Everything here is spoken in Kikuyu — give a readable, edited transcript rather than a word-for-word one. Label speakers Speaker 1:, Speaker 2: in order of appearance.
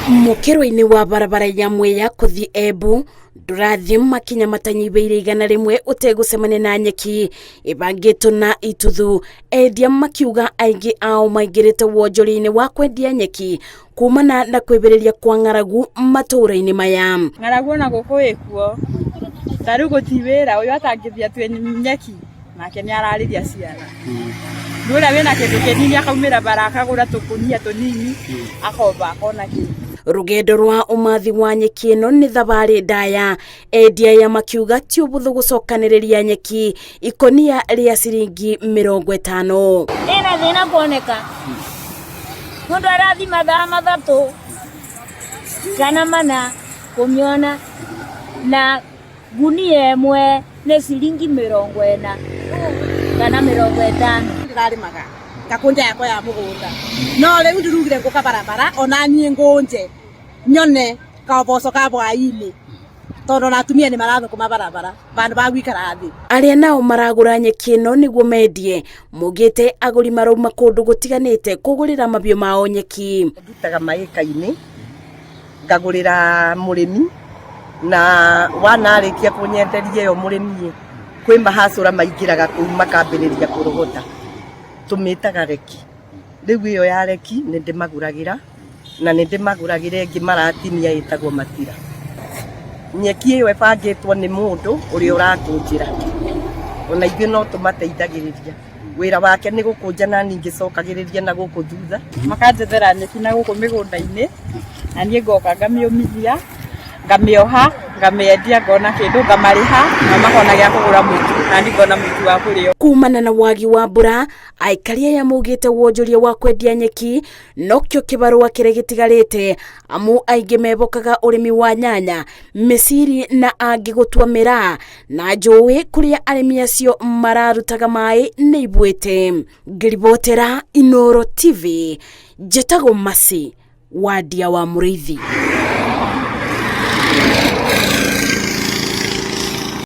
Speaker 1: Mũkĩro-inĩ wa barabara ya Mwea kũthiĩ Embu, ndũrathiĩ makinya matanyihĩire 100 ũtegũcemania na nyeki ĩbangĩtwo na ituthu. Endia makiuga aingĩ ao maingĩrĩte wonjoria-inĩ wa kwendia nyeki kumana na kwĩbĩrĩria kwa ng'aragu matũũra-inĩ maya.
Speaker 2: Ng'aragu ona gũkũ ĩkuo, ta rĩu gũti wĩra, ũyũ atangĩthiĩ atue nyeki nake nĩ ararĩria ciana. Nĩ ũrĩa wĩna kĩndũ kĩnini akaumĩra bara akagũra tũkũnia tũnini akomba akona kĩndũ.
Speaker 1: Rũgendo rwa ũmathi wa nyeki ĩno nĩ thabarĩ ndaya, endia aya makiuga ti ũbũthũ gũcokanĩrĩria nyeki ikonia rĩa ciringi 50.
Speaker 3: Ĩna thĩna kuoneka mũndũ arathi mathaa 3 kana 4 kũmĩona, na gunia ĩmwe nĩ ciringi 40 kana 50.
Speaker 4: Ndĩrarĩmaga ngakũnja yakwa ya mũgũnda, no rĩu ndĩrugire ngũka barabara ona niĩ ngũnje nyone kaũboco ka bwainĩ, tondũ ona atumia nĩ marathũkũma barabara vandũ va gũikara thĩ.
Speaker 1: Arĩa nao maragũra nyeki ĩno nĩguo mendie maugĩte agũri marauma kũndũ gũtiganĩte kũgũrĩra mabiũ mao nyeki.
Speaker 5: Ndutaga maĩka-inĩ ngagũrĩra mũrĩmi, na wanarĩkia kũnyenderia ĩyo mũrĩmi, kwĩ mahacũra maingĩraga kũu makambĩrĩria kũrogota, tũmĩtaga reki. Rĩu ĩyo ya reki nĩ ndĩmagũragĩra, na nĩ ndĩmagũragĩra ĩngĩ maratinia ĩtagwo matira. Nyeki ĩyo ĩbangĩtwo nĩ mũndũ ũrĩa ũrakũnjĩra, ona ithuĩ no tũmateithagĩrĩria. Wĩra wake nĩ gũkũnja na niĩ ngĩcokagĩrĩria na gũkũ thutha.
Speaker 2: Makanjethera nyeki na gũkũ mĩgũnda-inĩ, na niĩ ngoka ngamĩũmithia, ngamĩoha, ngamĩendia ngona kĩndũ, ngamarĩha na makona gĩa kũgũra mũtu, na niĩ ngona mũtu wa kũrĩa.
Speaker 1: Kumana na wagi wa mbura, aikari aya maugĩte wonjoria wa kwendia nyeki nokĩo kĩbarũa kĩrĩa gĩtigarĩte, amu aingĩ mebokaga ũrĩmi wa nyanya, mĩciri na angĩ gũtua mĩraa na njũĩ kũrĩa arĩmi acio mararutaga maĩ nĩ ibuĩte. Ngĩribotera Inooro TV, njĩtagwo Mercy Wandia wa Mũrĩithi.